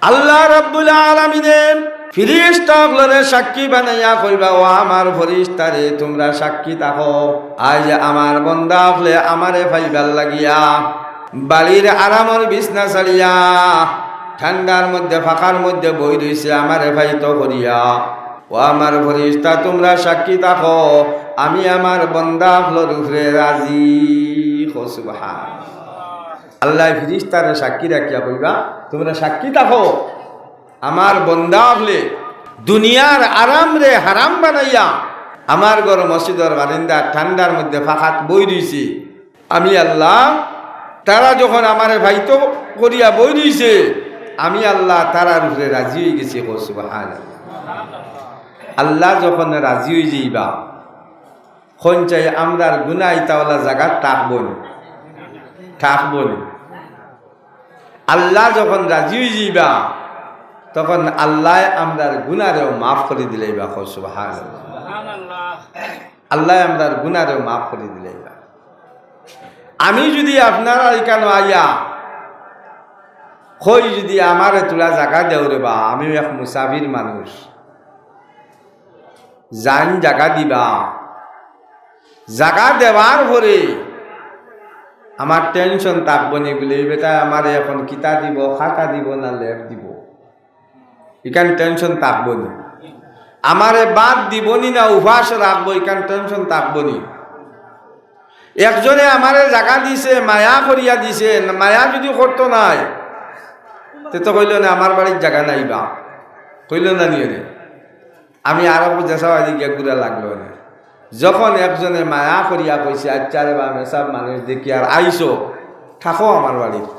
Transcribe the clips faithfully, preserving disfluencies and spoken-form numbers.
আল্লাহ রাব্বুল আলামিনে ফিরিস্তা অকলরে সাক্ষী বানাইয়া কইবা, "ও আমার ফিরিস্তারে, তুমরা সাক্ষী থাকো, আইজ আমার বন্দা অকলে আমারে পাইবার লাগিয়া বাড়ির আরামর বিছনা ছাড়িয়া ঠান্ডার মধ্যে, ফাঁকার মধ্যে বই রইছে আমারে পাইতো করিয়া। ও আমার ফিরিস্তা, তুমরা সাক্ষী থাকো, আমি আমার বন্দা অকলর উপরে রাজি।" কও সুবহান। আল্লায় ফিরিস্তারে সাক্ষী রাখিয়া কইবা, "তুমরা সাক্ষী থাকো, আমার বন্দা অকলে দুনিয়ার আরামরে হারাম বানাইয়া আমার ঘর মসজিদর বারিন্দা ঠান্ডার মধ্যে ফাঁকাত বই রইছে। আমি আল্লাহ, তারা যখন আমারে পাইতো করিয়া বই রইছে, আমি আল্লাহ তারার উপরে রাজি অইগেছি।" কও সুবহানাল্লাহ। আল্লাহ যখন রাজি অইযিবা, অখন চাই আমরার গুনা ইতা অলা জাগাত থাকবো নি? থাকবো নি? আল্লাহ যখন রাজি অইযিবা, তখন আল্লায় আমরার গুনারেও মাফ করি দিলাইবা। কও সুবহানাল্লাহ। আল্লায় আমরার গুনারেও মাফ করি দিলাইবা। আমি যুদি আপনারার ইকানো আইয়া কই, "যুদি আমারে থুড়া জাগা দেও রে বা, আমিও এক মুসাফির মানুষ।" যাইন জাগা দিবা। জাগা দেওয়ার পরে আমার টেনশন থাকবো নি বুলে, "এই বেটায় আমারে অখন কিতা দিবো, খাতা দিবো না লেপ দিবো?" ইখান টেনশন থাকবো নি। আমারে ভাত দিবো নি না উপাস রাখবো, ইখান টেনশন থাকবো নি। একজনে আমারে জাগা দিছে, মায়া করিয়া দিছে, মায়া যুদি করতো নায়, তে তো কইলো না, "আমার বাড়িত জাগা নাই বা।" কইলো না নি রে? আমি আরো দেশাবাড়ি গিয়া ঘুরা লাগলো না। যখন একজনে মায়া করিয়া কইছে, "আচ্ছা রে বা, মেসাব মানুষ দেখি আর আইছো, থাকো আমার বাড়িত।"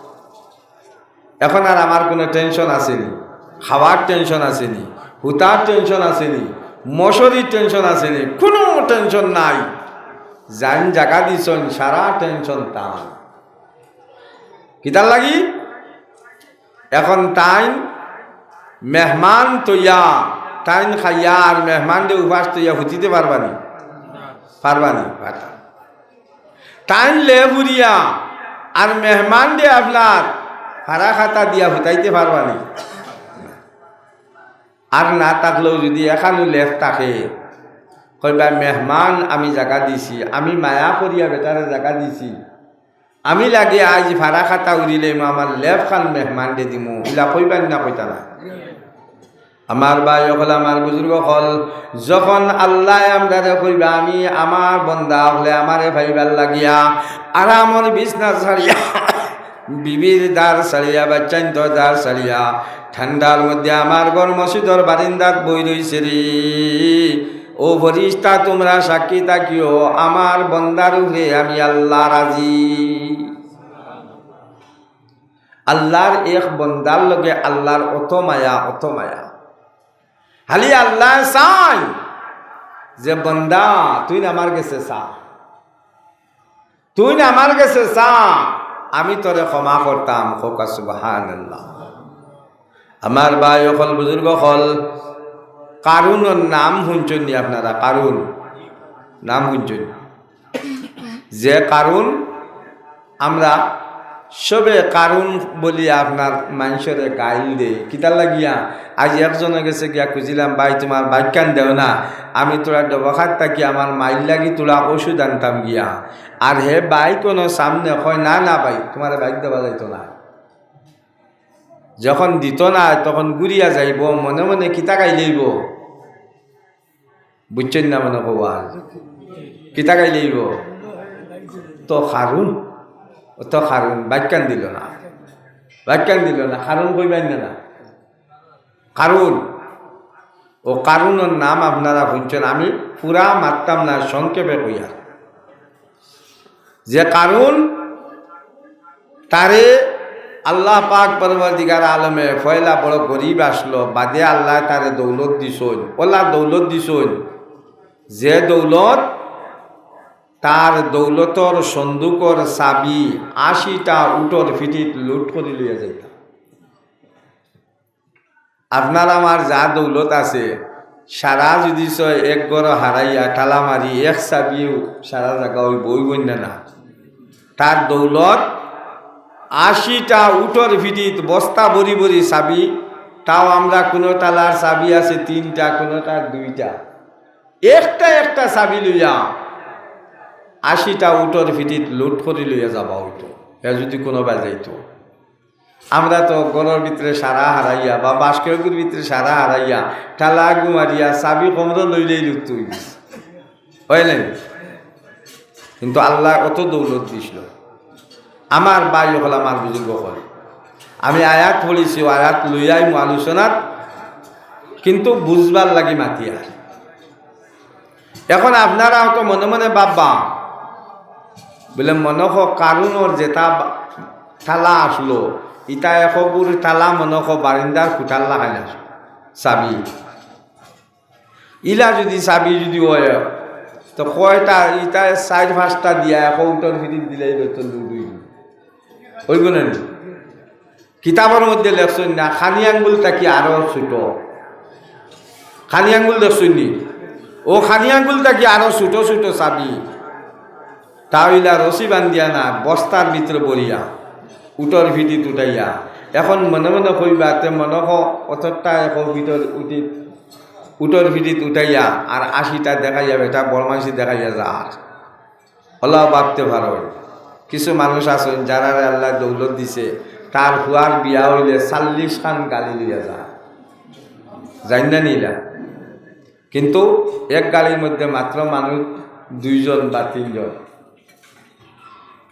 অখন আর আমার কুনু টেনশন আছে নি, খাওয়ার টেনশন আছে নি, হুতার টেনশন আছে নি, মশারির টেনশন আছে নি, কুনু টেনশন নাই। যাইন জাগা দিছইন, সারা টেনশন তান। কিতার লাগি? অখন তাইন মেহমান থইয়া, তাইন খাইয়া আর মেহমানরে উপাস থইয়া হুতিতে পারবা নি? পারবা নি? পারতা। তাইন লেপ উড়িয়া আর মেহমানরে আপনার ফাড়া খাতা দিয়া হুতাইতে পারবা নি? আর না থাকলেও যুদি এখানো লেপ থাকে, কইবা, "মেহমান আমি জাগা দিছি, আমি মায়া করিয়া বেটারে জাগা দিছি, আমি লাগে আইজ ফাড়া খাতা উড়িলে আমার লেপ খান মেহমানরে দিমু", ইলা কইবা নি না কইতা না? আমার ভাই অকল, আমার বুজুর্গ অকল, যখন আল্লায় আমরারে কইবা, "আমি আমার বন্দা অকলে আমারে পাইবার লাগিয়া আরামর বিছনা ছাড়িয়া, বিবির দার ছাড়িয়া, বাচ্চাইন্তর দার ছাড়িয়া, ঠান্ডার মধ্যে আমার ঘর মসজিদর বারিন্দাত বই রইছে রে, ও ফিরিস্তা, তুমরা সাক্ষী থাকিও, আমার বন্দার উপরে আমি আল্লাহ রাজি।" আল্লাহর এক বন্দার লগে আল্লাহর অত মায়া, অত মায়া। খালি আল্লায় চাইন যে, "বন্দা, তুইন আমার গেছে চা, তুইন আমার গেছে চা, আমি তোরে ক্ষমা করতাম।" কউক্কা সুবহানাল্লাহ। আমার ভাই অকল, বুজুর্গ অকল, কারুনর নাম হুনছইন নি আপনারা? কারুন নাম হুনছইন? যে কারুন, আমরা সবে কারুন বলি আপনার মানষরে গাইল দেই। কিতার লাগিয়া? আইজ একজনর গেছে গিয়া খুজিলাম, "ভাই, তুমার বাইকখান দেও না, আমি থুড়া ডবখাত থাকি আমার মাইর লাগি থুড়া ওষুধ আনতাম গিয়া।" আর হে বাইক অনো সামনে কয়, "না, না ভাই, তুমারে বাইক দেওয়া যাইতো না।" যখন দিতো না, তখন ঘুরিয়া যাইবো, মনে মনে কিতা গাইলাইবো? বুঝছইন না মনে কওয়া? কিতা গাইলাইবো? তো কারুন, ও তো কারুন, বাইকখান দিলো না, বাইকখান দিলো না, কারুন কইবা নি না? কারুন, ও কারুনর নাম আপনারা হুনছইন, আমি পুরা মাততাম না, সংক্ষেপে কইয়ার। যে কারুন, তারে আল্লাহ পাক পরওয়ারদিগার আলমে পয়লা বড় গরিব আছলো, বাদে আল্লায় তারে দৌলত দিছইন, অলা দৌলত দিছইন, যে দৌলত তার দৌলতর সন্দুকর চাবি আশিটা উটর ফিঠিত লুট করি লইয়া যাইতা। আপনার আমার যা দৌলত আছে, সারা যুদি ছয় এক ঘর হারাইয়া তালা মারি এক চাবিও সারা জাগা অইবো, অইবো নি না? তার দৌলত আশিটা উটর ফিঠিত বস্তা ভরি ভরি চাবি তাও আমরা কুনু তালার চাবি আছে তিনটা, কুনুটার দুইটা, একটা একটা চাবি লইয়া আশিটা উটর ফিটিত load করি লইয়া যাওয়া অইতো, হে যুদি কুনুবায় যাইতো। আমরা তো ঘরর ভিতরে সারা হারাইয়া বা বাসকেগুর ভিতরে সারা হারাইয়া, তালা গুমারিয়া, চাবি কমরো লইলেই লুপ্ত অই গেছি, অয় নাই? কিন্তু আল্লায় অত দৌলত দিছলা। আমার ভাই অকল, আমার বুজুর্গ অকল, আমি আয়াত পড়ছি, অউ আয়াত লইয়া আইমু আলোচনাত, কিন্তু বুজবার লাগি মাতিয়ার। এখন আপনারা অত মনে মনে ভাববা, বুলে মনো কও কারুনর যেটা বা-, তালা আছলো, ইটা একগুর তালা মনো কও বারিন্দার খুটার লাখান আছলো, চাবি। ইলা যুদি চাবি যুদি অয়, তো কয়টা, ইটা চাইর পাঁচটা দিয়া এক উটর ফিটিত দিলেই তো load অইবো। অইবো না নি? কিতাবর মধ্যে লেখছইন না, খানি আঙ্গুল থাকি আরো ছোট। খানি আঙ্গুল দেখছইন নি? অউ খানি আঙ্গুল থাকি আরো ছোট ছোট চাবি। তা অইলা রশি বান্ধিয়া না, বস্তার ভিতরে ভরিয়া, উটর ফিটিত উঠাইয়া। এখন মনে মনে কইবা, তে মনো কও, অতটা এক উটর ফিটিত, উটর ফিটিত উঠাইয়া, আর আশিটা দেখাইয়া, বেটা বড় মানষি দেখাইয়া যার। অলাও ভাবতে পারো, কিছু মানুষ আছইন, যারারে আল্লায় দৌলত দিছে, তার পুয়ার বিয়া অইলে চাল্লিশ খান গাড়ি লইয়া যায়। যাইন না নি ইলা? কিন্তু এক গাড়ির মধ্যে মাত্র মানুষ দুইজন বা তিনজন।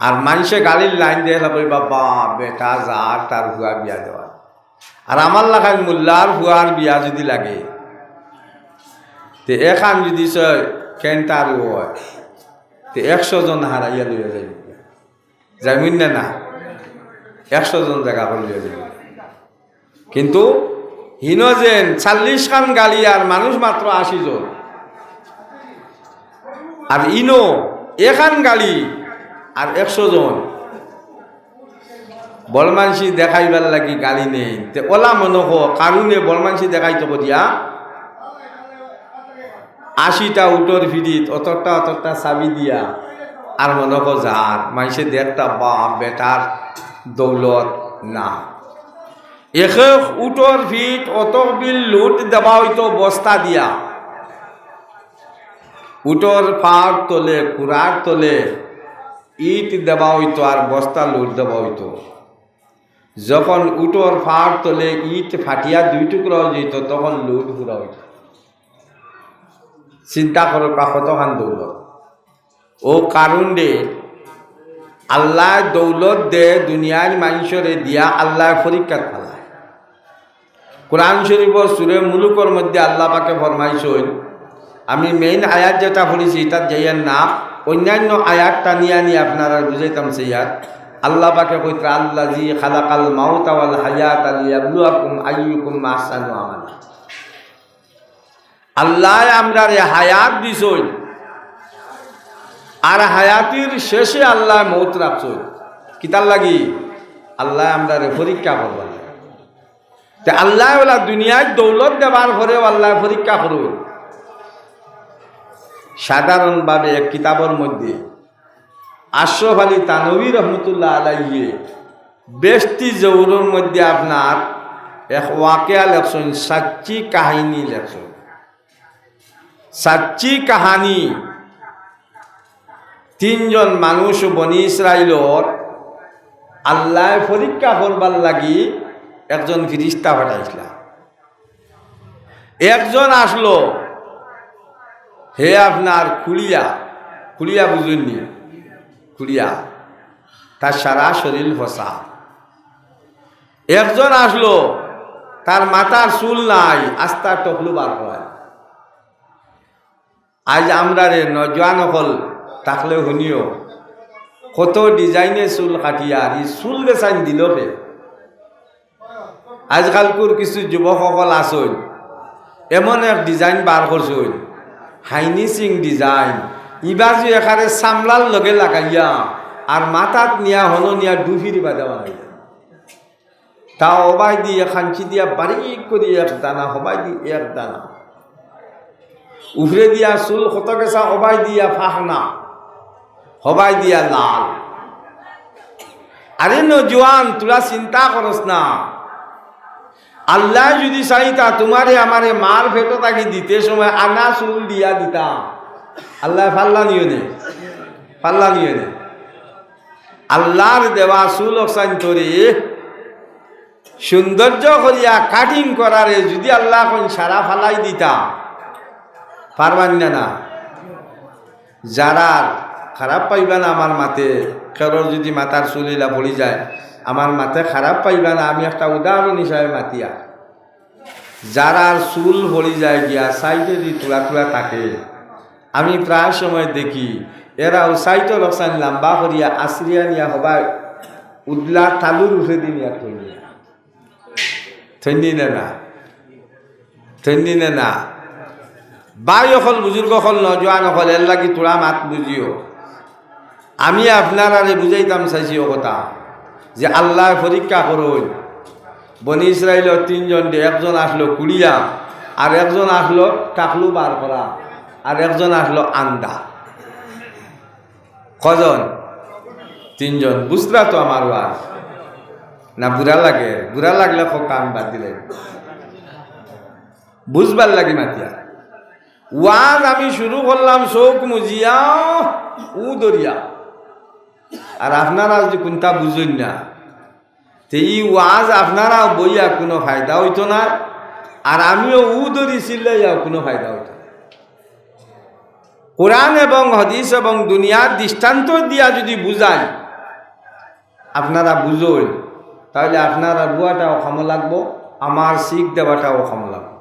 আর মানষে গাড়ির লাইন দিয়া কইবা, "বাবা, বেটা যার, তার পুয়া বিয়া দেওয়া।" আর আমার লাখান মোল্লার পুয়ার বিয়া যুদি লাগে, তে এখান যুদি সে কেন্টার অয়, তে একশো জন হারাইয়া লইয়া যাইবো। যাইমুন না না? একশো জন জাগা করি লইয়া যাইবো। কিন্তু হিনো যেন চাল্লিশ খান গাড়ি আর মানুষ মাত্র আশি জন। আর ইনো এখান গাড়ি আর একশো জন। বড় মানষি দেখাইবার লাগি গাড়ি নেইন। তে অলা মনো কও, কারুনে বড় মানষি দেখাইতো করিয়া আশিটা উটর ফিটিত অতটা অতটা চাবি দিয়া, আর মনো কও যার, মানষে দেখতা বাপ বেটার দৌলত না। এক এক উটর ফিট অতবিল load দেওয়া অইতো বস্তা দিয়া। উটর পার তলে, কুড়ার তলে ইট দেওয়া অইতো আর বস্তা load দেওয়া অইতো। যখন উটর পার তলে ইট ফাটিয়া দুই টুকরা অই যাইতো, তখন load পুরা অইতো। চিন্তা করো, কা-, কতখান দৌলত। অউ কারুনরে আল্লায় দৌলত দে, দুনিয়ার মানষরে দিয়া আল্লায় পরীক্ষাত ফালায়। কোরআন শরীফর সূরা মুলুকর মধ্যে আল্লাহ পাকে ফরমাইছইন, আমি main আয়াত যেটা পড়ছি, ইটাত যাইয়ার না, অইন্যান্য আয়াত টানি আনি আপনারারে বুঝাইতাম চাইয়ার। আল্লাহ পাকে কইতরা, "আল্লাযী খালাকাল মাউতা ওয়াল হায়াতা লিয়াবলুয়াকুম আইয়ুকুম আহসানু আমালা।" আল্লায় আমরারে হায়াত দিছইন, আর হায়াতির শেষে আল্লায় মউত রাখছইন। কিতার লাগি? আল্লায় আমরারে পরীক্ষা করবার লাগি। তে আল্লায় অলা দুনিয়াত দৌলত দেবার পরেও আল্লায় পরীক্ষা করইন। সাধারণভাবে এক কিতাবর মধ্যে আশরাফ আলী থানভী রহমতুল্লাহ আলাইহি বেহেশতি জহুরর মধ্যে আপনার এক ওয়াকিয়া লেখছইন, সাচ্চি কাহিনী লেখছইন। সাচ্চি কাহানি, তিনজন মানুষ বনি ইসরাইলর আল্লায় পরীক্ষা করবার লাগি একজন ফিরিস্তা পাঠাইছলা। একজন আছলো, হে আপনার খুড়িয়া, খুড়িয়া বুঝইন নি? খুড়িয়া, তার সারা শরীল ফসা। একজন আছলো, তার মাথার চুল নাই, আস্তা টকলু বার করায়। আইজ আমরারে নওজোয়ান অকল থাকলে হুনিও, কত design-এ চুল কাটিয়া আর ই চুল গেছাইন দিলো কে। আইজকালকুর কিছু যুবক অকল আছইন, এমন এক design বার করছইন, হাইনি সিং design, ইবাজু এখারে চামড়ার লগে লাগাইয়া আর মাথাত নিয়া হনো নিয়া ডুফির বাদা বানাইয়া। তা হবায়দি খাঞ্চি দিয়া বারিক করি এক দানা, হবায়দি এক দানা। উপরে দিয়া চুল কত গেছা, হবায়দি ফাখনা, হবায়দি লাল। আরে নওজোয়ান, তুরা চিন্তা করস না। আল্লায় যুদি চাইতা তুমারে আমারে মার পেটো থাকি দিতে সময় আনা চুল দিয়া দিতা। আল্লায় পারলা নি অনে? পারলা নি অনে? আল্লার দেওয়া চুল অকছাইন তরি সৌন্দর্য করিয়া cutting করারে যুদি আল্লায় কইন সারা ফালাই দিতা, পারবা নি না? না। যারার খারাপ পাইবা না আমার মাতে, কেউর যুদি মাথার চুল ইলা পড়ি যায়, আমার মাতে খারাপ পাইবা না, আমি একটা উদাহরণ হিসাবে মাতিয়া। যারার চুল পড়ি যায় গিয়া, সাইডে দি থুড়া থুড়া থাকে, আমি প্রায় সময় দেখি, এরাও সাইডর অকছাইন লাম্বা করিয়া আছড়িয়া নিয়া হবায় উদলা তালুর উপরেদি নিয়া থইন। থইন নি না? থইন নি না? ভাই অকল, বুজুর্গ অকল, নওজোয়ান অকল, এরলাগি থুড়া মাত বুজিও। আমি আপনারারে বুজাইতাম চাইছি অউ কথা যে আল্লায় পরীক্ষা করইন। বনি ইসরাইলর তিনজনরে, একজন আছলো কুড়িয়া, আর একজন আছলো টাকলু বার করা, আর একজন আছলো আন্দা। কয়জন? তিনজন। বুজরা তো আমার ওয়াজ? না বুরা লাগে? বুরা লাগলে কউক্কা, আমি বাদ দিলাইমু। বুজবার লাগি মাতিয়া। ওয়াজ আমি শুরু করলাম চউখ মুজিয়া, উ ধরিয়া। আর আপনারা যুদি কুন্তা বুজইন না, তে ই ওয়াজ আপনারা বইয়া কুনু ফায়দা অইতো না, আর আমিও উ ধরি চিল্লাইয়াও কুনু ফায়দা অইতো না। কোরআন এবং হাদিস এবং দুনিয়ার দৃষ্টান্ত দিয়া যুদি বুজাই, আপনারা বুজইন, তাইলে আপনারার বুয়াটাও কামো লাগবো, আমার শিখ দেওয়াটাও কামো লাগবো।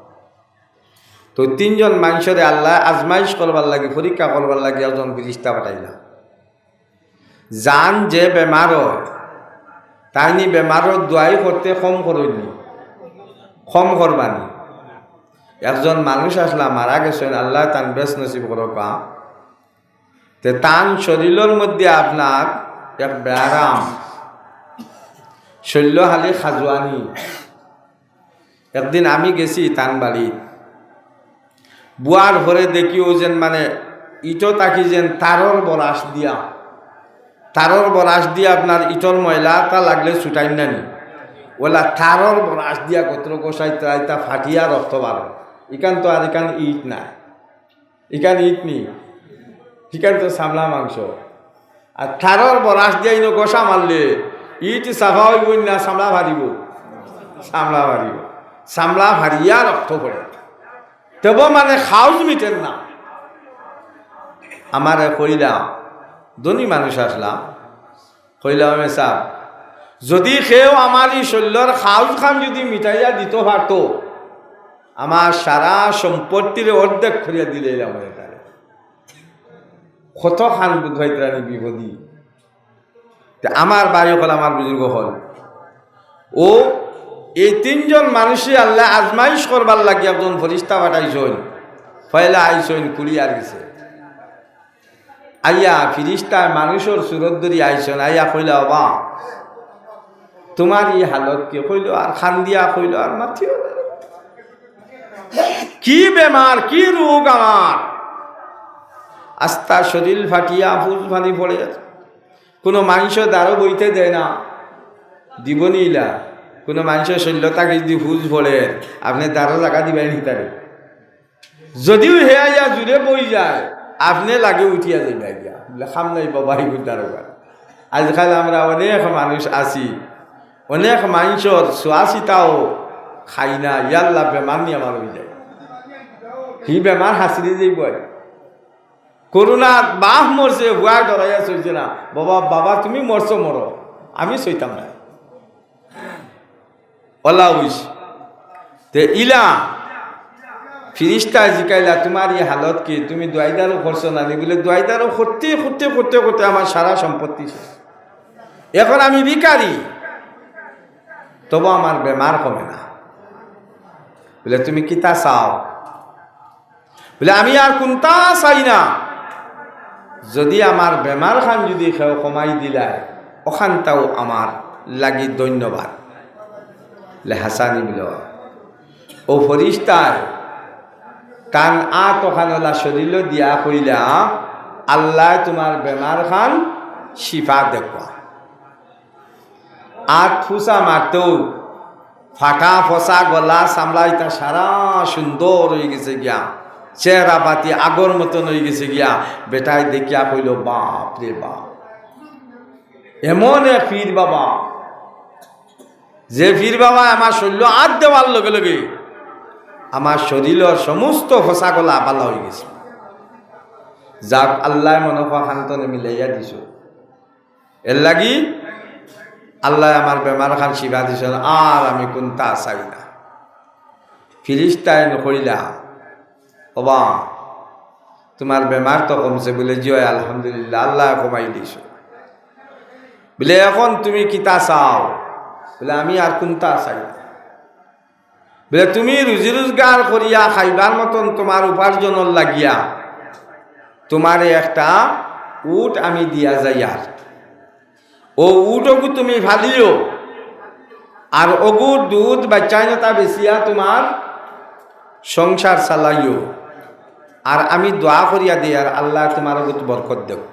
তো তিনজন মানষরে আল্লায় আজমাইশ করবার লাগি, পরীক্ষা করবার লাগি একজন ফিরিস্তা পাঠাইলা। যান যে বেমার অয়, তাইন ই বেমারর দোয়াই করতে কম করইন নি? কম করবা নি? একজন মানুষ আছলা, মারা গেছইন, আল্লায় তান বেহেস্ত নসিব করউক্কা। তে তান শরীলর মধ্যে আপনার এক বেয়ারাম, শল্য খালি খাজুয়ানি। একদিন আমি গেছি তান বাড়িত, বুয়ার পরে দেখি অউ যেন মানে ইটো থাকি যেন তারর বরাস দিয়া, তারর বরাস দিয়া আপনার ইটোর ময়লাটা লাগলে ছুটাইন না নি, অলা তারর বরাস দিয়া গতরো ঘষাইতা ইটা ফাটিয়া রক্ত বারয়। ইখান তো আর ইখান ইট নায়, ইখান ইট নি, ইখান তো চামড়া মাংস। আর তারর বরাস দিয়া ইনো ঘষা মারলে ইট সাফা অইবো না চামড়া ফারিবো? চামড়া ফারিবো। চামড়া ফারিয়া রক্ত পড়ে। তেবো মানে খাউজ মিটের না। আমারে কইলা, ধনী মানুষ আছলা, কইলা, "ও মেসাব, যুদি কেউ আমার ই শল্যর খাউজ খান যুদি মিটাইয়া দিতো পারতো, আমার সারা সম্পত্তিরে অর্ধেক করিয়া দিলাইলাম অনে তারে।" কত খান বুঝাইতরা নি বিপদি। তে আমার ভাই অকল, আমার বুজুর্গ অকল, অউ এই তিনজন মানুষরে আল্লায় আজমাইশ করবার লাগি একজন ফিরিস্তা পাঠাইছইন। পয়লা আইছইন কুড়িয়ার গেছে, আইয়া ফিরিস্তায় মানুষর সুরত ধরি আইছইন, আইয়া কইলা, "ওবা, তুমার ই হালত কিতা?" কইলো, আর কান্দিয়া কইলো, "আর মাতিও না। কি বেমার, কি রোগ আমার? আস্তা শরীল ফাটিয়া ফুজ ফানি পড়ের। কুনু মানষে দারো বইতে দেয় না, দিবো নি ইলা? কুনু মানষর শল্য থাকি যুদি ফুজ পড়ের, আপনে দারো জাগা দিবা নি তারে? যুদিও হে আইয়া জুরে বই যায়, আপনে লাগে উঠিয়া যাইবা গিয়া।" বুলে, "কাম নাই বাবা, ইগুর দারোগা।" আইজকাইল আমরা অনেক মানুষ আছি, অনেক মানষর চুয়াচিতাও খাই না, ইয়াল্লা বেমার নি আমার অই যায়। হি বেমার হাসিলি যাইবো। করোনাত বাফ মরছে, পুয়ায় ডরাইয়া চলছে না। "বাবা, বাবা, তুমি মরছো, মরো, আমি চইতাম না।" অলা অইছে। তে ইলা ফিরিস্তায় জিকাইলা, "তুমার ই হালত কিতা? তুমি দোয়াই দারো করছো না নি?" বুলে, "দোয়াই দারো করতে, করতে, করতে, করতে আমার সারা সম্পত্তি শেষ। এখন আমি ভিখারি, তবু আমার বেমার কমে না।" বুলে, "তুমি কিতা চাও?" বুলে, "আমি আর কুন্তা চাই না, যুদি আমার বেমার খান যুদি কেউ কমাই দিলায়, অখানটাও আমার লাগি ধন্যবাদ।" বুলে, "হাছানি?" বুলে, অউ ফিরিস্তায় তান আত অখান অলা শরীলো দিয়া কইলা, "আল্লায় তুমার বেমার খান শিফা দেউক্কা।" আত ফুসা মারতেউ ফাটা ফসা গলা চামড়া ইতা সারা সুন্দর অইগেছে গিয়া, চেহারা পাতি আগর মতন অইগেছে গিয়া। বেটায় দেখিয়া কইলো, "বাপ রে বাপ, এমন এক পীর বাবা, যে পীর বাবা আমার শরীলো আত দেওয়ার লগে লগে আমার শরীলর সমস্ত ফসা গলা ভালা অইগেছে।" যাক, আল্লায় মনো কয় খানতনে মিলাইয়া দিছো। এরলাগি আল্লায় আমার বেমার খান শিফা দিছইন, আর আমি কুন্তা চাই না। ফিরিস্তাইন কইলা, "ওবা, তুমার বেমার তো কমছে?" বুলে, "জি অয়, আলহামদুলিল্লাহ, আল্লায় কমাই দিছইন।" বুলে, "এখন তুমি কিতা চাও?" বুলে, "আমি আর কুন্তা চাই না।" বুলে, "তুমি রুজি রোজগার করিয়া খাইবার মতন তুমার উপার্জনর লাগিয়া তুমারে একটা উট আমি দিয়া যাইয়ার। অউ উট অগু তুমি ফালিও, আর অগুর দুধ বাইচ্চাইন্ততা বেচিয়া তুমার সংসার চালাইও। আর আমি দোয়া করিয়া দেই, আর আল্লায় তুমার অগুত বরকত দেউক।"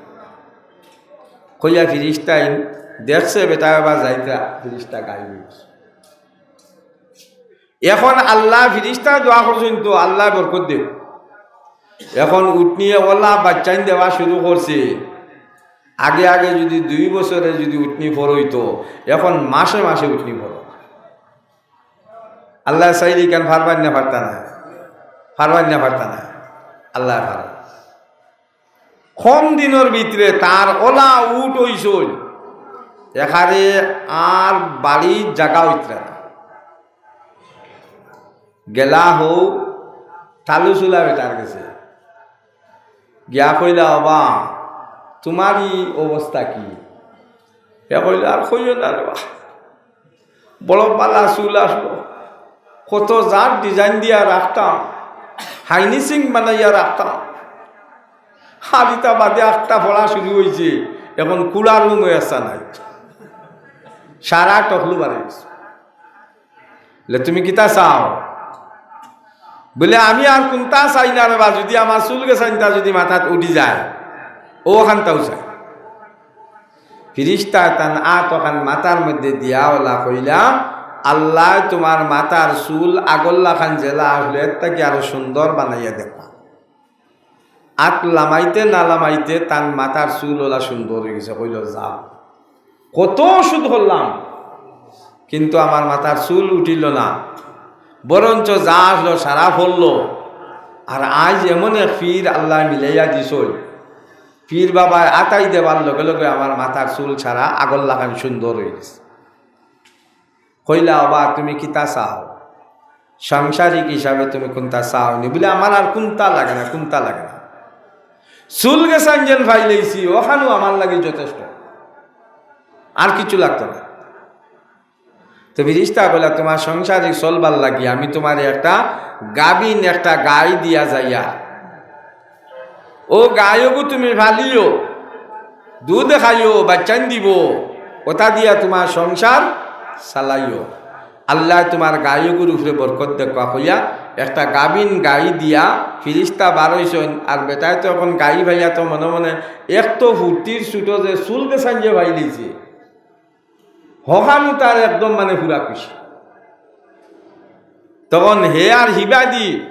কইয়া ফিরিস্তাইন দেখছে বেটায় বাবা যাইতরা, ফিরিস্তা গায়েব অইগেছে। এখন আল্লায় ফিরিস্তায় দোয়া করছইন তো, আল্লায় বরকত দেউক। এখন উটনিয়ে অলা বাইচ্চাইন দেওয়া শুরু করছে। আগে আগে যুদি দুই বছরে যুদি উটনি ফরইতো, এখন মাসে মাসে উটনি ফরর। আল্লায় চাইলে ইখান ফারবা নি না ফারতা নায়? ফারবা নি না ফারতা নায়? আল্লায় ফারর। কম দিনর ভিতরে তার অলা উট অইছইন, এখানে আর বাড়ির জাগা অইতরা না। গেলা হউ টালু চুলা বেটার গেছে, গিয়া কইলা, "ওবা, তুমার ই অবস্থা কি?" হে কইলা, "আর কইও না রে বা, বড় ভালা চুল আছলো, কত জাত design দিয়া রাখতাম, হাইনি সিং বানাইয়া রাখতাম, আর ইতা বাদে একটা ফড়া শুরু অইছে, এখন কুলার মুঙে আসা নাই, সারা টকলু বাড়ি গেছে।" বুলে, "তুমি কিতা চাও?" বুলে, "আমি আর কুন্তা চাই না রে বা, যুদি আমার চুল গেছাইনতা যুদি মাথাত উঠি যায়, অউ খানতাউ চাই।" ফিরিস্তায় তান আত অখান মাথার মধ্যে দিয়া অলা কইলা, "আল্লায় তুমার মাথার চুল আগর লাখান যেলা আছলো, এর থাকি আরো সুন্দর বানাইয়া দেউক্কা।" আত লামাইতে না লামাইতে তান মাথার চুল অলা সুন্দর অইগেছে। কইলো, "যাও, কত ওষুধ করলাম, কিন্তু আমার মাথার চুল উঠিলো না, বরঞ্চ যা আছলো সারা ফরলো। আর আইজ এমন এক পীর আল্লায় মিলাইয়া দিছইন, পীর বাবায় আতাই দেবার লগে লগে আমার মাথার চুল সারা আগর লাখান সুন্দর অইগেছে।" কইলা, "ওবা, তুমি কিতা চাও? সাংসারিক হিসাবে তুমি কুন্তা চাও নি?" বুলে, "আমার আর কুন্তা লাগে না, কুন্তা লাগে না। চুল গেছাইন যেন ফাইলাইছি, অখানউ আমার লাগি যথেষ্ট, আর কিচ্ছু লাগতো না।" তো ফিরিস্তা কইলা, "তুমার সাংসারিক চলবার লাগি আমি তুমারে একটা গাভিন একটা গাই দিয়া যাইয়ার, অউ গাই অগু তুমি ফালিও, দুধ খাইও, বাইচ্চাইন দিবো, অতা দিয়া তুমার সংসার চালাইও। আল্লায় তুমার গাই অগুর উপরে বরকত দেউক্কা।" কইয়া একটা গাভিন গাই দিয়া ফিরিস্তা বারইছইন। আর বেটায় তো এখন গাই পাইয়া তো মনে মনে এক তো ফুর্তির ছুটো যে চুল গেছাইন যে ফাইলাইছে, হখানউ তার একদম মানে পুরা খুশি। তখন হে আর হিবাদি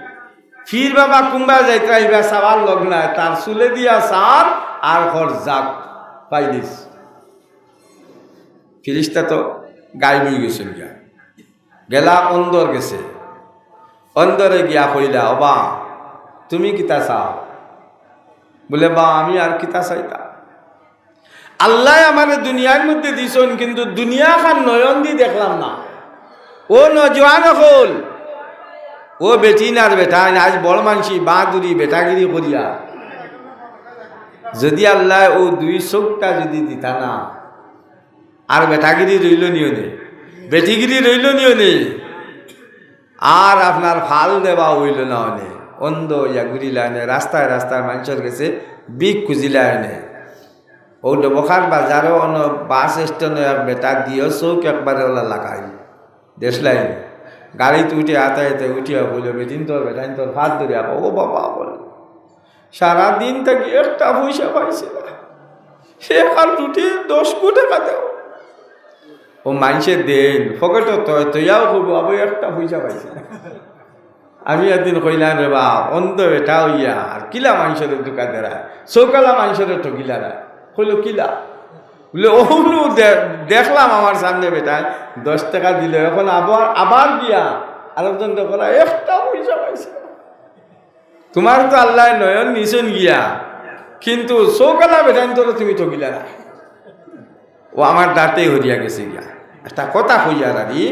পীর বাবা কুনবায় যাইতরা, হিবা চাওয়ার লগ নাই, তার চুলে দিয়া চার আর কর, "যাউক, ফাইলিছ।" ফিরিস্তা তো গায়েব অইগেছইন গিয়া, গেলা অন্দর গেছে। অন্দরে গিয়া কইলা, "ওবা, তুমি কিতা চাও?" বুলে, "বা, আমি আর কিতা চাইতাম? আল্লায় আমারে দুনিয়ার মধ্যে দিছইন, কিন্তু দুনিয়া খান নয়ন দি দেখলাম না। ও নওজোয়ান অকল, ও বেটিন আর বেটাইন, আইজ বড় মানষি, বাহাদুরি, বেটাগিরি করিয়া, যুদি আল্লায় অউ দুই চউখটা যুদি দিতা না, আর বেটাগিরি রইলো নি অনে, বেটিগিরি রইলো নি অনে, আর আপনার ফাল দেওয়া অইলো না অনে, অন্ধ অইয়া ঘুরিলা অনে, রাস্তায় রাস্তায় মানষর গেছে ভিক খুজিলা অনে।" অউ ডবকার বাজারো অনো বাস স্ট্যান্ডো এক বেটা দিও চউখ একবারে অলা লাগাইল, দেশলাই। গাড়িত উঠে আতাইতে উঠিয়া কইলো, "বেটিন্তর, বেটাইন্তর ফাত ধরিয়া কও, ও বাবা," বলে, "সারা দিন থাকি একটা পয়সা পাইছি না, সে কাল রুটি দশ কো টেকা দেও।" ও মানষে দেইন, পকেটো থয়, থইয়াও কইবো, "আবো একটা পয়সা পাইছি না।" আমি একদিন কইলাম, "রে বা, অন্ধ বেটা অইয়া আর কিলা মানষরে ধুকা দেরায়, চউকালা মানষরে ঠগিলারায়।" কইলো, "কিলা?" বুলে, "অগুলো দে-, দেখলাম আমার সামনে বেটায় দশ টেকা দিলো, এখন আবার, আবার গিয়া আরকজনরে কইলা, একটা পয়সা পাইছি না।" তুমার তো আল্লায় নয়ন নিছইন গিয়া, কিন্তু চউকালা বেটাইন্তরে তুমি ঠগিলারায়। ও আমার দাঁতে হরিয়া গেছে গিয়া। একটা কথা কইয়ার আরি,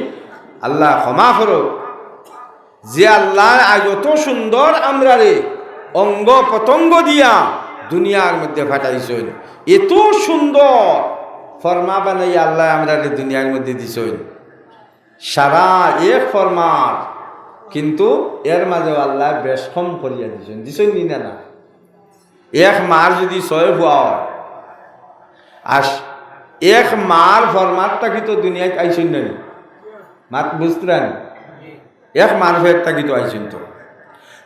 আল্লায় ক্ষমা করউক, যে আল্লায় আইজ অত সুন্দর আমরারে অঙ্গ প্রত্যঙ্গ দিয়া দুনিয়ার মধ্যে পাঠাইছইন, এত সুন্দর ফর্মা বানাইয়া আল্লায় আমরারে দুনিয়ার মধ্যে দিছইন, সারা এক ফর্মার, কিন্তু এর মাঝেও আল্লায় বেশকম করিয়া দিছইন, দিছইন নি না? না, এক মার যদি ছয় ফুয়া অয়, আর এক মার ফর্মার থাকি তো দুনিয়াত আইছইন না নি? মাত বুঝতরা নি? এক মার পেট থাকি তো আইছইন তো।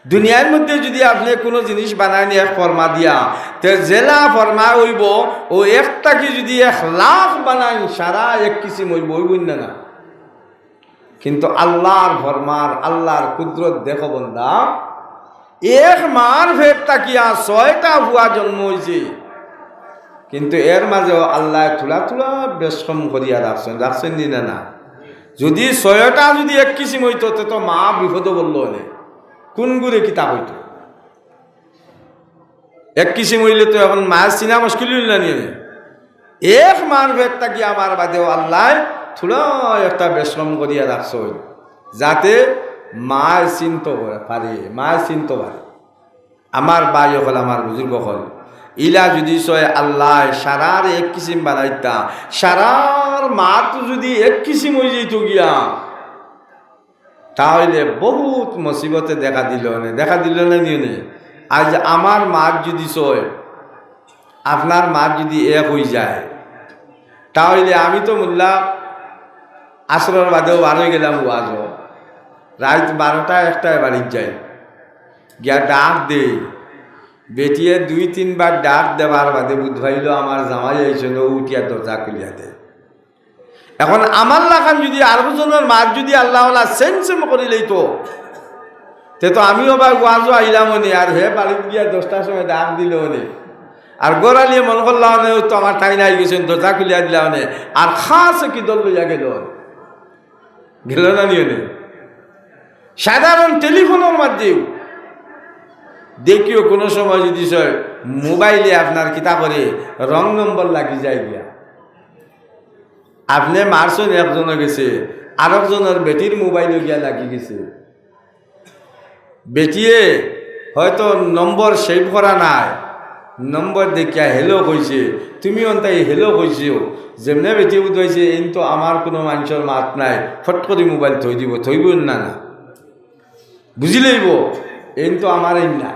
দুনিয়ার মধ্যে যদি আপনে কুনু জিনিস বানাইন এক ফর্মা দিয়া, তে যেলা ফর্মা অইবো, ও এক থাকি যদি এক লাখ বানাইন, সারা এক কিসিম অইবো, অইবো না? না। কিন্তু আল্লার ফরমান, আল্লার কুদরত দেখো বন্দা, এক মার পেট থাকিয়া ছয়টা ফুয়া জন্ম অইছে, কিন্তু এর মাঝেও আল্লায় থুড়া থুড়া বেশকম করিয়া রাখছইন, রাখছইন নি না? না। যদি ছয়টা যদি এক কিসিম অইতো, তে তো মা বিপদো পড়লো অনে, কুনগুরে কিতা কইতো? এক কিসিম অইলে তো এখন মার চিনা মুশকিল অইল না নি? এক মার পেট থাকি আমার বাদেও আল্লায় থুড়া একটা বেশকম করিয়া রাখছইন, যাতে মায় চিনতো পারে, মায় চিনতো পারে। আমার ভাই অকল, আমার বুজুর্গ অকল, ইলা যদি ছয় আল্লায় সারার এক কিসিম বানাইতা, সারার মাত যদি এক কিসিম অইযিতো গিয়া, তাইলে বহুত মুসিবতে দেখা দিলো অনে, দেখা দিলো না নি অনে? আইজ আমার মাত যদি ছয়, আপনার মাত যদি এক অইযায়, তাইলে আমি তো মোল্লা আসরর বাদেও বার অইগেলাম ওয়াজো, রাইত বারোটা একটায় বাড়িত যাই, গিয়া ডাক দেই, বেটিয়ে দুই তিনবার ডাক দেবার বাদে বুঝ পাইলো আমার জামাই আইছইন, ও উঠিয়া দরজা খুলিয়া দেয়। এখন আমার লাখান যদি আরকজনর মাত যদি আল্লাওয়ালা সেম সেম করিলাইতো, তে তো আমিও বা ওয়াজো আইলাম অনে, আর হে বাড়িত গিয়া দশটার সময় ডাক দিলো অনে, আর ঘরআলিয়ে মনো করলা অনে, ও তো আমার তাইন আইগেছইন, দরজা খুলিয়া দিলা অনে, আর খাসে কি দল লইয়া গেলো অনে, গেলো না নি অনে? সাধারণ টেলিফোনর মাধ্যেও দেখিও, কুনু সময় যদি ছয় মোবাইলে আপনার কিতা করে, রং নম্বর লাগি যায় গিয়া। আপনে মারছইন একজনর গেছে, আরকজনর বেটির মোবাইলো গিয়া লাগি গেছে। বেটিয়ে হয়তো নম্বর সেভ করা নাই, নম্বর দেখিয়া হেলো কইছে, তুমি অন্তাই হেলো কইছো। যেমনে বেটিয়ে বুঝাইছে, এইন তো আমার কুনু মানষর মাত নাই, ফট করি মোবাইল থই দিবো, থইবো না? না, বুঝিলাইবো, এইন তো আমার এইন না।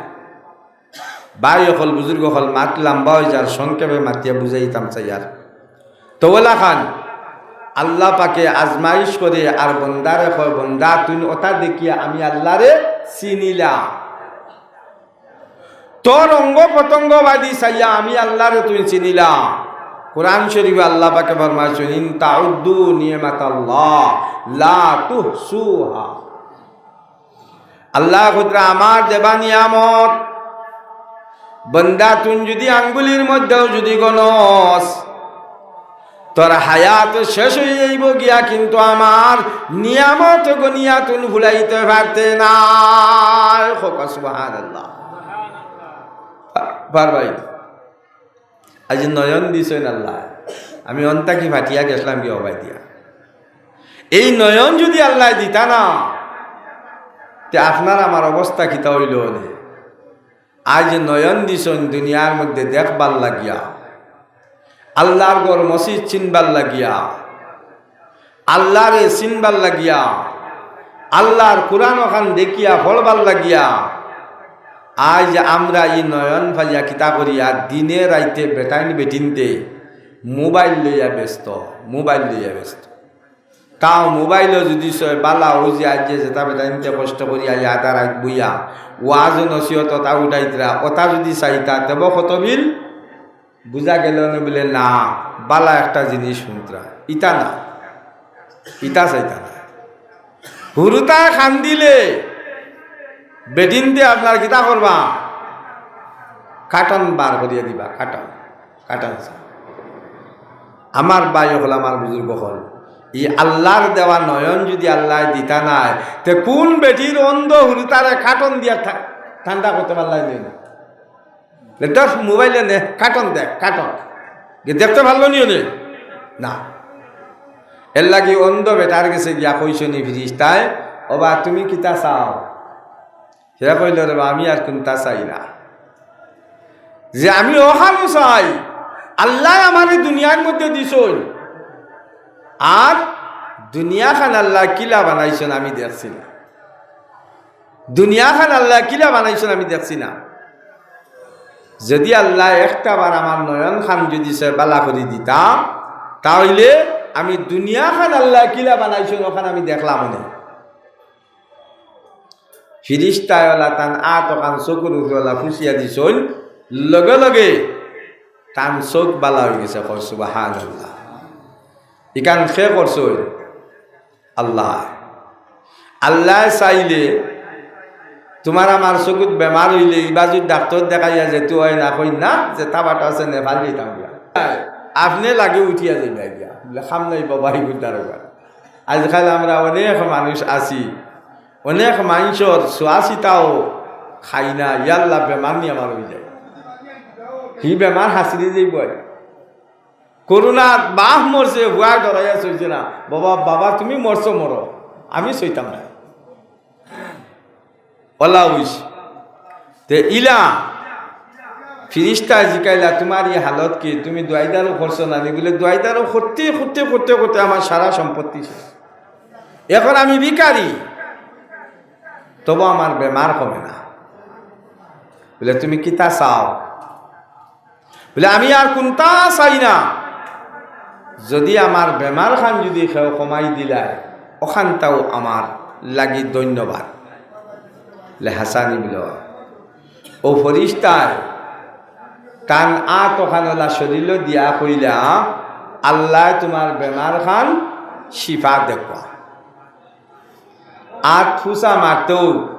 ভাই অকল, বুজুর্গ অকল, মাত লাম্বা অইযার, সংক্ষেপে মাতিয়া বুঝাইতাম চাইয়ার। তো অলাখান আল্লা পাকে আজমাইশ করে আর বন্দারে কয়, "বন্দা, তুইন অতা দেখিয়া আমি আল্লারে চিনিলাম। তোর অঙ্গ প্রত্যঙ্গ বাদি চাইয়া আমি আল্লারে তুইন চিনিলাম।" কোরআন শরিফো আল্লা পাকে ফরমাইছইন, "ইন তাউদ্দু নি'মাতাল্লাহ লা তুহসুহা।" আল্লায় কইরা, আমার দেবা নিয়ামত, বন্দা, তুইন যদি আঙ্গুলির মধ্যেও যদি গনস, তোর হায়াত শেষ অইযাইবো গিয়া, কিন্তু আমার নিয়ামত গনিয়া তুইন ফুলাইতে পারতে নায়। কউক্কা সুবহানাল্লাহ। পারবায়? আইজ নয়ন দিছইন আল্লায়, আমি অন থাকি ফাটিয়া গেছলাম গি অবায় দিয়া। এই নয়ন যদি আল্লায় দিতা না, তে আপনার আমার অবস্থা কিতা অইলো অনে? আইজ নয়ন দিছইন দুনিয়ার মধ্যে দেখবার লাগিয়া, আল্লার ঘর মসজিদ চিনবার লাগিয়া, আল্লারে চিনবার লাগিয়া, আল্লার কোরআন অখান দেখিয়া পড়বার লাগিয়া, আইজ আমরা ই নয়ন পাইয়া কিতা করিয়ার? দিনে রাইতে বেটাইন বেটিন্তে মোবাইল লইয়া ব্যস্ত, মোবাইল লইয়া ব্যস্ত। তাও মোবাইলো যদি ছয় বালা অউ যে আইজ যে যেতা বেটাইন্তে কষ্ট করিয়া আধা রাইত বইয়া ওয়াজ নসিহত অতা উঠাইতরা, অতা যদি চাইতা, তেবো কত বিল বুঝা গেলো অনে বুলে না, বালা একটা জিনিস হুনতরা, ইতা না। ইতা চাইতা না। হুরুতায় কান্দিলে বেটিন্তে আপনার কিতা করবা? কাটন বার করিয়া দিবা, কাটন, কাটন। আমার ভাই অকল, আমার বুজুর্গ অকল, ই আল্লার দেওয়া নয়ন যুদি আল্লায় দিতা নায়, তে কুন বেটির অন্ধ হুরুতারে কাটন দিয়া ঠা-, ঠান্ডা করতে পারলাই নি না? লে, "ধর, মোবাইলে নে, কাটন দেখ, কাটন।" কি দেখতে পারলো নি অনে? না। এর লাগি অন্ধ বেটার গেছে গিয়া কইছনি ফিরিস্তায়, "ওবা, তুমি কিতা চাও?" হে কইল, "রে বা, আমি আর কুনতা চাই না। যে আমি অখানউ চাই, আল্লায় আমারে দুনিয়ার মধ্যে দিছইন, আর দুনিয়াখান আল্লায় কিলা বানাইছইন আমি দেখছি না। দুনিয়াখান আল্লায় কিলা বানাইছইন আমি দেখছি না। যুদি আল্লায় একটা বার আমার নয়নখান যুদি সে বালা করি দিতা, তা অইলে আমি দুনিয়াখান আল্লায় কিলা বানাইছইন অখান আমি দেখলাম অনে।" ফিরিস্তায় অলা তান আত অখান চকুর উপরে অলা ফুসিয়া দিছইন, লগে লগে তান চউখ বালা অইগেছে। কও সুবহানাল্লাহ। ইখান কে করছইন? আল্লায়। আল্লায় চাইলে তুমার আমার চকুত বেমার অইলে ইবাজুর ডাক্তর দেখাইয়া যেতে অয় না, কই না, যে তাবাটা আছে নেপাল যাইতাম গিয়া। আপনে লাগি উঠিয়া যাইবা গিয়া। বলে, "কাম নাই বাবা, ইগুর দারোগা।" আইজকাইল আমরা অনেক মানুষ আছি, অনেক মানষর চোয়া-চিতাও খাই না, ইয়াল্লা বেমার নি আমার অইযায়। হি বেমার হাসিরি যাইবো। করোনাত বাফ মরছে, হুয়ায় ডরাইয়া চইছে না। বাবা, বাবা, তুমি মরছো মরো, আমি চইতাম না। অলা অইছে। তে ইলা ফিরিস্তায় জিকাইলা, "তুমার ই হালত কি? তুমি দোয়াইদারো করছো না নি?" বলে, "দোয়াইদারো করতে, করতে, করতে, করতে আমার সারা সম্পত্তি শেষ। এখন আমি ভিখারি, তবু আমার বেমার কমে না।" বলে, "তুমি কিতা চাও?" বলে, "আমি আর কুনতা চাই না, যুদি আমার বেমারখান যুদি কেউ কমাই দিলায়, অখানটাও আমার লাগি ধন্যবাদ।" বলে, "হাছানি?" বলে, অউ ফিরিস্তায় তান আত অখান অলা শরীলো দিয়া কইলা, "আল্লায় তুমার বেমারখান শিফা দেউক্কা।" আত ফুসা মারতেউ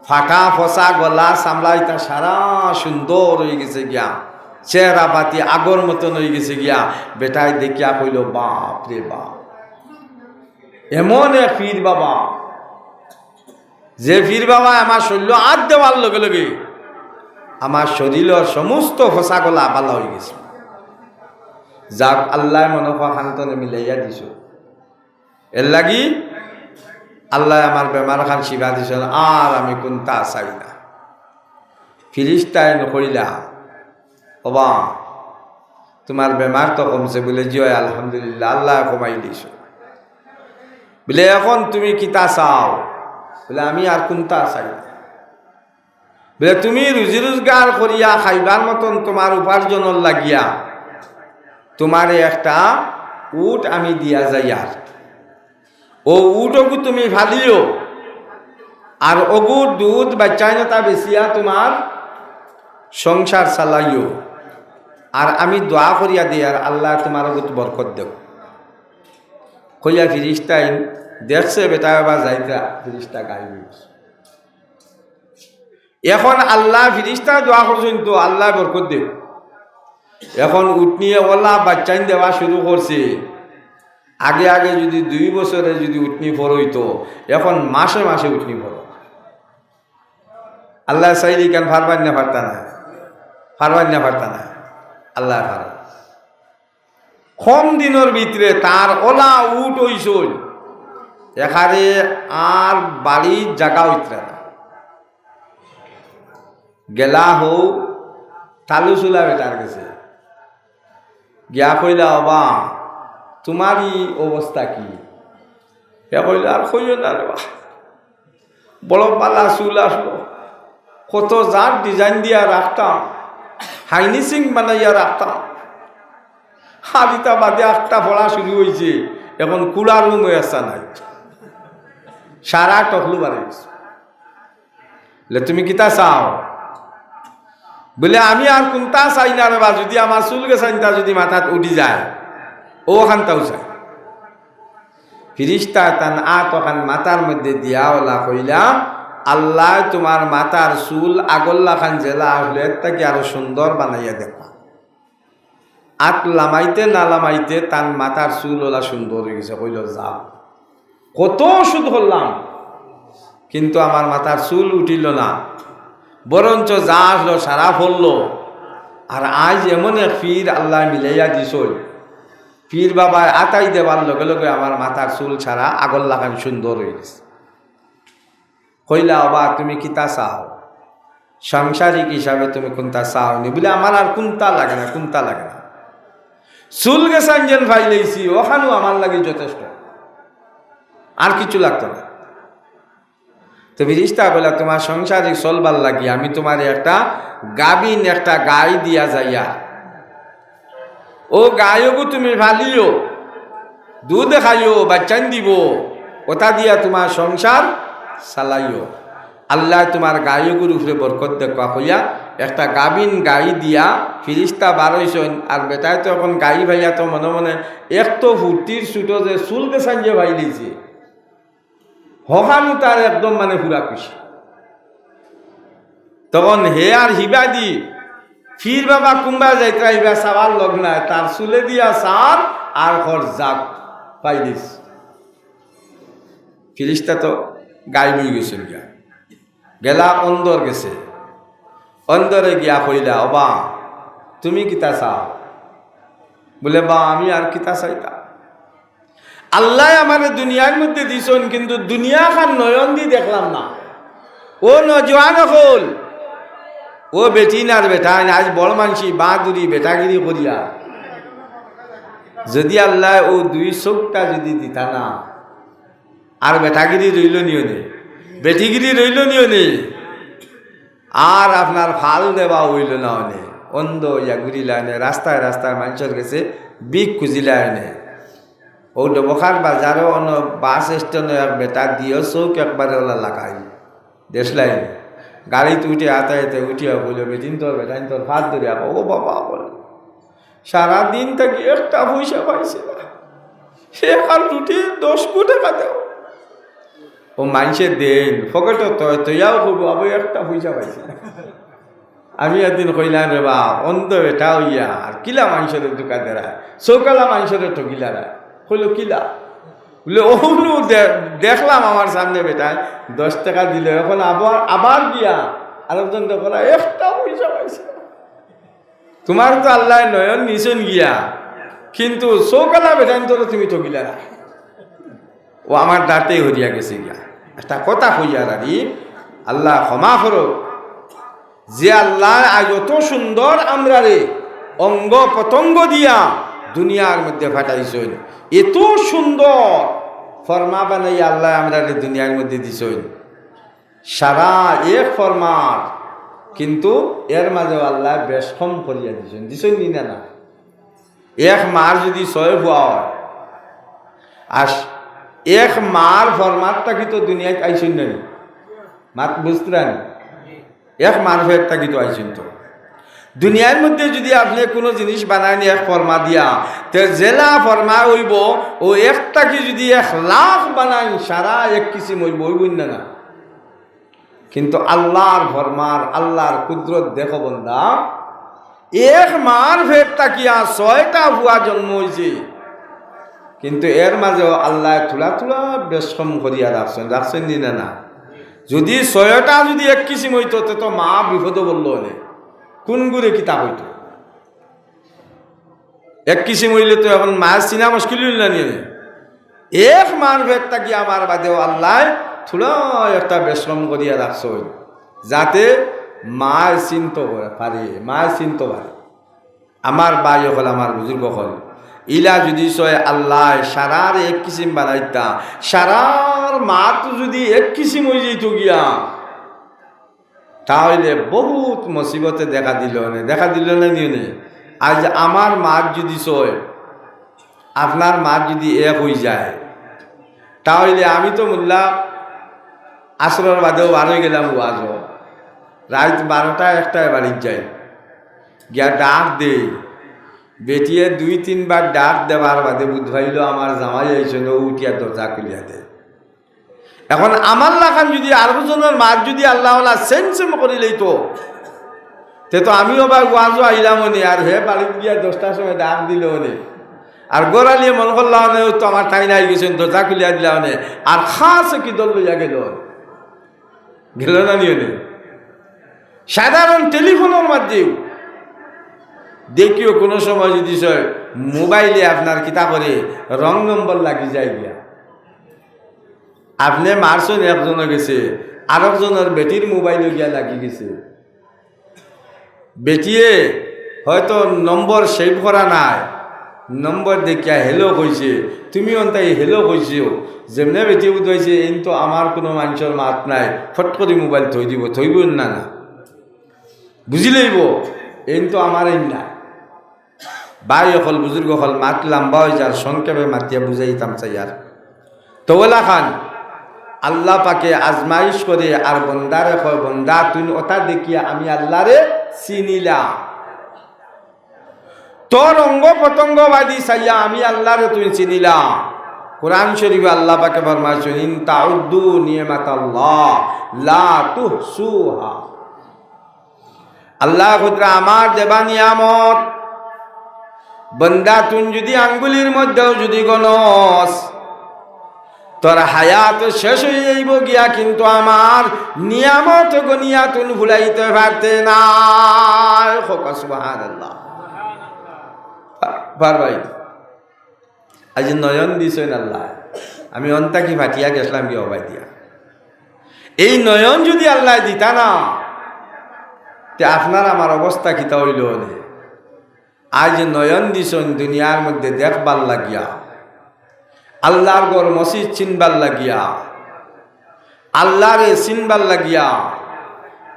ফাটা ফসা গলা চামড়া ইতা সারা সুন্দর অইগেছে গিয়া, চেহারা পাতি আগর মতন অইগেছে গিয়া। বেটায় দেখিয়া কইল, "বাপ রে বাপ, এমন এক পীর বাবা, যে পীর বাবায় আমার শরীলো আত দেওয়ার লগে লগে আমার শরীলর সমস্ত ফসা গলা বালা অইগেছে।" যাক, আল্লায় মনো কয় খান তনে মিলাইয়া দিছো। এরলাগি আল্লায় আমার বেমারখান শিফা দিছইন, আর আমি কুনতা চাই না। ফিরিস্তায় কইলা, "ওবা, তুমার বেমার তো কমছে?" বলে, "জি অয়, আলহামদুলিল্লাহ, আল্লায় কমাই দিছইন।" বলে, "এখন তুমি কিতা চাও?" বলে, "আমি আর কুনতা চাই না।" বলে, "তুমি রুজি রোজগার করিয়া খাইবার মতন তুমার উপার্জনর লাগিয়া তুমারে একটা উট আমি দিয়া যাইয়ার। অউ উট অগু তুমি ফালিও, আর অগুর দুধ বাইচ্চাইন্ততা বেচিয়া তুমার সংসার চালাইও, আর আমি দোয়া করিয়া দেই, আর আল্লায় তুমার অগুত বরকত দেউক।" কইয়া ফিরিস্তাইন দেখছে বেটায় বাবা যাইতরা, ফিরিস্তা গায়েব অইগেছে। এখন আল্লায় ফিরিস্তায় দোয়া করছইন তো আল্লায় বরকত দেউক। এখন উটনিয়ে অলা বাইচ্চাইন দেওয়া শুরু করছে। আগে আগে যুদি দুই বছরে যুদি উটনি ফরইতো, এখন মাসে মাসে উটনি ফরর। আল্লায় চাইলে ইখান পারবা নি না পারতা নায়? পারবা নি না পারতা নায়? আল্লায় পারর। কম দিনর ভিতরে তার অলা উট অইছইন, এখানে আর বাড়ির জাগা অইতরা না। গেলা হউ তালুসুলা বেটার গেছে, গিয়া কইলা, "ওবা, তুমার ই অবস্থা কি?" হে কইল, "আর কইও না রে বা, বড় বালা চুল আছলো, কত জাত design দিয়া রাখতাম, হাইনি সিং বানাইয়া রাখতাম, আর ইতা বাদে আখতা পড়া শুরু অইছে, এখন কুলার রুমে আসা নাই, সারা টকলু বাড়ি গেছে।" বলে, "তুমি কিতা চাও?" বলে, "আমি আর কুনতা চাই না রে বা, যুদি আমার চুল গেছাইনতা যুদি মাথাত উঠি যায়, অউ খানতাউ চাই।" ফিরিস্তায় তান আত অখান মাথার মধ্যে দিয়া অলা কইলা, "আল্লায় তুমার মাথার চুল আগর লাখান যেলা আছলো, এর থাকি আরো সুন্দর বানাইয়া দেখবা।" আত লামাইতে না লামাইতে তান মাথার চুল অলা সুন্দর অইগেছে। কইলো, "যাও, কত ওষুধ করলাম, কিন্তু আমার মাথার চুল উঠিলো না, বরঞ্চ যা আছলো সারা পড়লো। আর আইজ এমন এক পীর আল্লায় মিলাইয়া দিছইন, পীর বাবায় আতাই দেবার লগে লগে আমার মাথার চুল সারা আগর লাখান সুন্দর অইগেছে।" কইলা, "ওবা, তুমি কিতা চাও? সাংসারিক হিসাবে তুমি কুনতা চাও নি?" বুলে, "আমার আর কুনতা লাগে না, কুনতা লাগে না। চুল গেছাইন যেন পাইলাইছি, অখানউ আমার লাগি যথেষ্ট, আর কিচ্ছু লাগতো না।" তো ফিরিস্তায় কইলা, "তুমার সাংসারিক চলবার লাগি আমি তুমারে একটা গাভিন একটা গাই দিয়া যাইয়ার, অউ গাইগু তুমি পালিও, দুধ খাইও, বাইচ্চাইন দিবো, অতা দিয়া তুমার সংসার চালাইও। আল্লায় তুমার গাইগুর উপরে বরকত দেউক্কা" কইয়া একটা গাভিন গাই দিয়া ফিরিস্তা বারইছইন। আর বেটায় তো অখন গাই পাইয়া তো মনে মনে এত ফুর্তির ছুটো যে চুল গেছাইন যে পাইলাইছে, হখানউ তার একদম মানে পুরা খুশি। তখন হে আর হিবাদি, পীর বাবা কুনবায় যাইতরা, হিবায় চাওয়ার লগ নাই, তার চুলে দিয়া চার আর কর, "যাক, পাইলিছি।" ফিরিস্তা তো গাইব অইগেছইন গিয়া, গেলা অন্দর গেছে। অন্দরে গিয়া কইলা, "ওবা, তুমি কিতা চাও?" বুলে, "বা, আমি আর কিতা চাইতাম? আল্লায় আমারে দুনিয়ার মধ্যে দিছইন, কিন্তু দুনিয়াখান নয়নদি দেখলাম না।" অউ নওজোয়ান অকল, অউ বেটিন আর বেটাইন, আইজ বড় মানষি, বাহাদুরি, বেটাগিরি করিয়া, যুদি আল্লায় অউ দুই চউখটা যুদি দিতা না, আর বেটাগিরি রইলো নি অনে, বেটিগিরি রইলো নি অনে, আর আপনার ফাল দেওয়া অইলো না অনে, অন্ধ অইয়া ঘুরিলা অনে, রাস্তায় রাস্তায় মানষর গেছে ভিক খুজিলা অনে। অউ ডবকার বাজারো অনো বাস স্ট্যান্ডো এক বেটা দিও চউখ একবারে অলা লাগাই দেশলাই। গাড়িত উঠে আতাইতে উঠিয়া কইলো, "বেটিন্তর বেটাইন্তর ফাত ধরিয়া কও, ও বাবা," বলে, "সারা দিন থাকি একটা পয়সা পাইছি না, সে কাল রুটি দশ গু টেকা দেও।" অউ মানষে দেইন, পকেটো থয়, থইয়াও কইবো, "আবো একটা পয়সা পাইছি না।" আমি একদিন কইলাম, "রে বা, অন্ধ বেটা অইয়া আর কিলা মানষরে ধুকা দেরায়, চউখআলা মানষরে ঠগিলারায়?" কইলো, "কিলা?" বুলে, "অউ নু দে-, দেখলাম আমার সামনে বেটায় দশ টেকা দিলো, অখন আবার, আবার গিয়া আরকজনরে কইলা, একটা পয়সা পাইছি না।" তুমার তো আল্লায় নয়ন নিছইন গিয়া, কিন্তু চউখআলা বেটাইন্তরে তুমি ঠগিলারায়। অউ আমার দাঁতে হরিয়া গেছে গিয়া। একটা কথা কইয়ার আরি, আল্লায় ক্ষমা করউক, যে আল্লায় আইজ অত সুন্দর আমরারে অঙ্গ প্রত্যঙ্গ দিয়া দুনিয়ার মধ্যে পাঠাইছইন, এত সুন্দর ফর্মা বানাইয়া আল্লায় আমরারে দুনিয়ার মধ্যে দিছইন, সারা এক ফর্মার, কিন্তু এর মাঝেও আল্লায় বেশকম করিয়া দিছইন, দিছইন নি না? না, এক মার যুদি ছয় ফুয়া অয়, আর এক মার ফর্মার থাকি তো দুনিয়াত আইছইন না নি? মাত বুঝতরা নি? এক মার পেট থাকি তো আইছইন তো। দুনিয়ার মধ্যে যুদি আপনে কুনু জিনিস বানাইন এক ফর্মা দিয়া, তে যেলা ফর্মা অইবো, অউ এক থাকি যুদি এক লাখ বানাইন, সারা এক কিসিম অইবো, অইবো না? না। কিন্তু আল্লার ফরমান, আল্লার কুদরত দেখো বন্দা, এক মার পেট থাকিয়া ছয়টা ফুয়া জন্ম অইছে, কিন্তু এর মাঝেও আল্লায় থুড়া থুড়া বেশকম করিয়া রাখছইন, রাখছইন নি না? না। যুদি ছয়টা যুদি এক কিসিম অইতো, তে তো মা বিপদো পড়লো অনে। কুনগুরে কিতা কইতো? এক কিসিম অইলে তো অখন মায় চিনা মুশকিল অইল না নি? এক মার পেট থাকি আমার বাদেও আল্লায় থুড়া একটা বেশকম করিয়া রাখছইন, যাতে মায় চিনতো পারে, মায় চিনতো পারে। আমার ভাই অকল, আমার বুজুর্গ অকল, ইলা যুদি ছয় আল্লায় সারার এক কিসিম বানাইতা, সারার মাত যুদি এক কিসিম অইযিতো গিয়া, তা অইলে বহুত মুসিবতে দেখা দিলো অনে, দেখা দিলো না নি অনে? আইজ আমার মাত যুদি ছয়, আপনার মাত যুদি এক অইযায়, তা অইলে আমি তো মুল্লা আসরর বাদেও বার অইগেলাম ওয়াজো, রাইত বারোটা একটায় বাড়িত যাই, গিয়া ডাক দেই, বেটিয়ে দুই তিনবার ডাক দেবার বাদে বুঝ পাইল আমার জামাই আইছইন, ও উঠিয়া দরজা খুলিয়া দেয়। এখন আমার লাখান যুদি আরক জনর মাত যুদি আল্লাহওয়ালা সেম সেম করিলাইতো, তে তো আমিও বা ওয়াজও আইলাম অনে, আর হে বাড়িত গিয়া দশটার সময় ডাক দিল অনে, আর ঘরআলিয়ে মনো করলা অনে, ও তো আমার তাইন আইগেছইন, দরজা খুলিয়া দিলা অনে, আর খাস কি দল লইয়া গেল অনে। গেল না নি অনে? সাধারণ টেলিফোনর মাধ্যেও দেখিও কুনু সময় যুদি সয় মোবাইলে আপনার কিতা করে, রং নম্বর লাগি যায় গিয়া। আপনে মারছইন একজনর গেছে, আরক জনর বেটির মোবাইলও গিয়া লাগি গেছে। বেটিয়ে হয়তো নম্বর সেভ করা নাই, নম্বর দেখিয়া hello কইছে, তুমি অন্তাই hello কইছো, যেমনে বেটিয়ে বুঝাইছে, এইন তো আমার কুনু মানষর মাত নাই, ফট করি মোবাইল থই দিব, থইব না, না, বুঝিলাইব, এইন তো আমার এইন না। ভাই অকল, বুজুর্গ অকল, মাত লাম্বা অই যার, সংক্ষেপে মাতিয়া বুঝাইতাম চাইয়ার। তো অলাখান আল্লাহ পাকে আজমাইশ করে আর বন্দারে কয়, বন্দা, তুইন অতা দেখিয়া আমি আল্লাহরে চিনিলা। তোর অঙ্গ প্রত্যঙ্গ বাদি চাইয়া আমি আল্লাহরে তুইন চিনিলা। কোরআন শরীফে আল্লাহ পাকে ফরমাইছইন, "ইন তাউদ্দু নি'মাতাল্লাহ লা তুহসুহা।" আল্লাহ কইরা আমার দেবা নিয়ামত, বন্দা তুইন যুদি আঙ্গুলির মধ্যেও যুদি গণস, তোর হায়াত শেষ অই যাইব গিয়া, কিন্তু আমার নিয়ামত গনিয়া তুইন ফুলাইতে পারতে নায়। কউক্কা সুবহানাল্লাহ। পারবায়? আইজ নয়ন দিছইন আল্লায়, আমি অন থাকি ফাটিয়া গেছলাম গি অবায় দিয়া। এই নয়ন যুদি আল্লায় দিতা না, তে আপনার আমার অবস্থা কিতা অইলো অনে? আইজ নয়ন দিছইন দুনিয়ার মধ্যে দেখবার লাগিয়া, আল্লার ঘর মসজিদ চিনবার লাগিয়া, আল্লারে চিনবার লাগিয়া,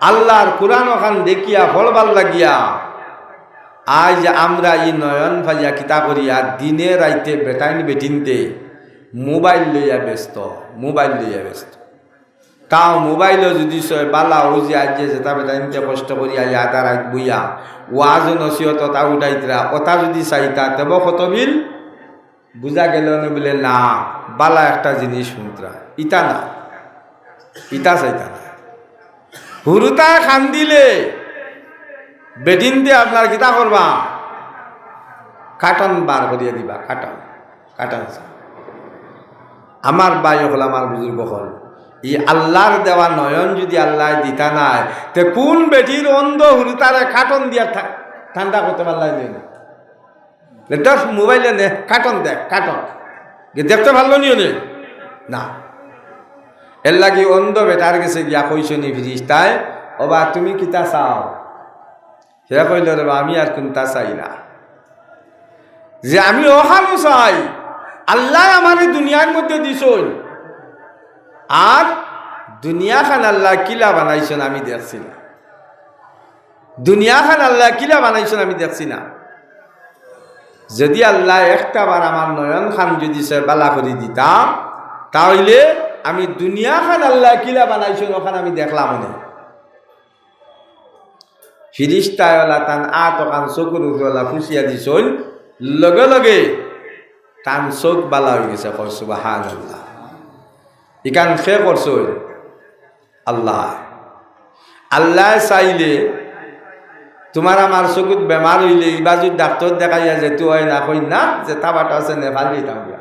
আল্লার কোরআন অখান দেখিয়া পড়বার লাগিয়া। আইজ আমরা ই নয়ন পাইয়া কিতা করিয়ার, দিনে রাইতে বেটাইন বেটিন্তে মোবাইল লইয়া ব্যস্ত, মোবাইল লইয়া ব্যস্ত। তাও মোবাইলও যুদি সয় বালা, অউ যে আইজ যে যেতা বেটাইন্তে কষ্ট করিয়া আইয়া আধা রাইত বইয়া ওয়াজ নসিহত অতা উঠাইতরা, অতা যুদি চাইতা, তেবো কত বিল বুঝা গেল না বুলে, না, বালা একটা জিনিস হুনতরা। ইতা না, ইতা চাইতা না। হুরুতায় কান্দিলে বেটিন্তে আপনার কিতা করবা? কাটন বার করিয়া দিবা, কাটন, কাটন চা। আমার ভাই অকল, আমার বুজুর্গ অকল, ই আল্লার দেওয়া নয়ন যুদি আল্লায় দিতা নায়, তে কুন বেটির অন্ধ হুরুতারে কাটন দিয়া ঠা-, ঠান্ডা করতে পারলাই নি? নে, ধর মোবাইলে নে, কাটন দেখ, কাটন। গিয়া দেখতে পারলো নি অনে? না। এরলাগি অন্ধ বেটার গেছে গিয়া কইছইন ফিরিস্তায়, "ওবা, তুমি কিতা চাও?" হে কইলো, "রে বা, আমি আর কুনতা চাই না। যে আমি অখানউ চাই, আল্লায় আমারে দুনিয়ার মধ্যে দিছইন, আর দুনিয়াখান আল্লায় কিলা বানাইছইন আমি দেখছি না।" দুনিয়াখান আল্লায় কিলা বানাইছইন আমি দেখছি না। যুদি আল্লায় একটা বার আমার নয়নখান যুদি সে বালা করি দিতা, তা অইলে আমি দুনিয়াখান আল্লায় কিলা বানাইছইন অখান আমি দেখলাম অনে। ফিরিস্তায় অলা তান আত অখান চকুর উপরে অলা ফুছিয়া দিছইন, লগে লগে তান চউখ বালা অইগেছে। কও সুবহানাল্লাহ। ইখান কে করছইন? আল্লায়। আল্লায় চাইলে তুমার আমার চকুত বেমার অইলে ই বাজুর ডাক্তর দেখাইয়া যেতো অয় না, কই না, যেতা বাটা আছে নেপাল যাইতাম।